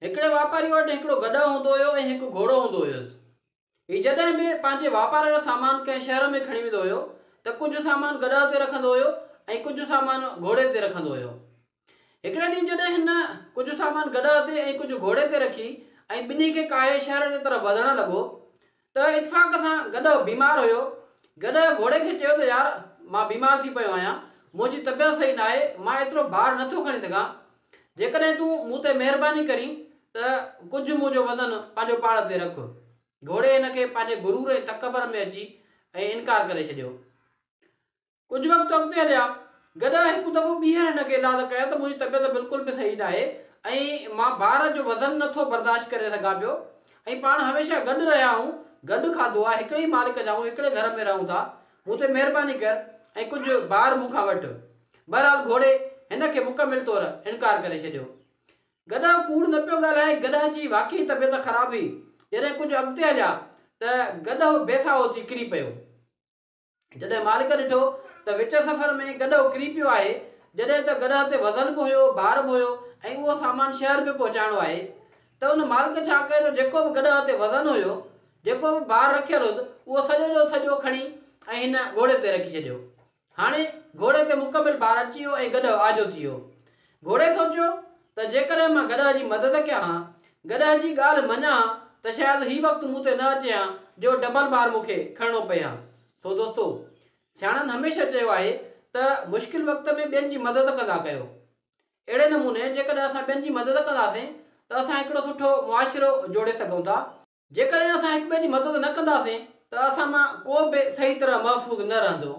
هڪڙي واپاري وٽ هڪڙو گڏهه هوندو هيو ۽ هڪ گهوڙو هوندو هيس. هي جڏهن به پنهنجي واپار جو سامان ڪنهن شهر ۾ کڻي ويندو هيو ته ڪجهه سامان گڏهه تي رکندو هيو ۽ ڪجهه سامان گهوڙي تي رکندو هيو. هڪڙي ڏينهن جڏهن هن ڪجهه سامان گڏهه تي ۽ ڪجهه گهوڙي تي رکي ۽ ٻنهي کي ڪاهي شهر جي طرف وڌڻ لڳو ته اتفاق سان گڏهه بيمار هيو. گڏهه گهوڙي کي چيو ته يار مان بيمار ٿي پيو آهيان، منهنجي طبيعت صحيح ناهي، مان ايترو بار نه ٿو کڻي سگهان. جيڪڏهن تون مون تي مهرباني ڪرين ته ڪجهه منهنجو وزن پنهنجو پاڻ تي رک. گهوڙي هن کي پنهنجي غرور ۽ تڪبر ۾ اچي ۽ انڪار ڪري ڇڏيو. ڪجهه وقت اڳتي هليا. گڏهه هڪ دفعو ٻيهر هن کي ايلاز ڪيا ته منهنجي طبيعت بلڪل به صحيح ناهي ۽ مان بار جو وزن نه ٿو برداشت ڪري سگهان پيو ۽ پاڻ هميشه گڏ رهيا آهيون، گڏ کاڌو آهي، هڪڙي ئي مالڪ جا آهيون، هڪڙي گهر ۾ رهون ٿا، مون تي مهرباني ڪر ۽ ڪجهه بار مون کان وٺ. بهرحال گهوڙي هن کي مڪمل طور انڪار ڪري ڇڏيو. گڏهه ڪوڙ نه پيو ڳالهائي، گڏهه جي واقعي طبيعت خراب هئي. جڏهن ڪجهه اڳتي هليا ته گڏهه بي ساهو ٿي ڪري پيو. جڏهن مالڪ ڏٺو ته وچ سفر ۾ گڏهه ڪري پيو آهي، جڏهن ته گڏهه تي وزن به هيو، بار به هيو ۽ اهو سامان شهر به پهچائڻو آهي ته ان مالڪ ڇا ڪيو جو جيڪو به گڏهه تي وزن هيو، جيڪو به بار رکيل هيس، اهو سڄو جو سڄو کڻي ۽ هن گهوڙي تي رکي ڇڏيو. هاڻي گهوڙي تي مڪمل بار اچي ويو ۽ گڏهه آجو ٿي ويو. گهوڙي سوچيو ته جيڪڏهن مان گڏهه جي مدد ڪيان ها، گڏهه جي ڳالهه مڃان ها ته شايد هي وقت مون تي نه اچي ها جو ڊبل بار مون کي کڻڻو پئي ها. سو دوستو! سياڻن هميشه چيو آهي ته مشڪل وقت ۾ ٻين جي مدد ڪندا ڪيو. اهڙي نموني جيڪڏهن اسان ٻين جي مدد ڪنداسين ته اسان هڪڙو سٺو معاشرو جوڙي سگهون ٿا. جيڪڏهن اسان هڪ ٻئي جي مدد نه ڪنداسين ته اسان مان ڪو به صحيح طرح محفوظ نه رهندو.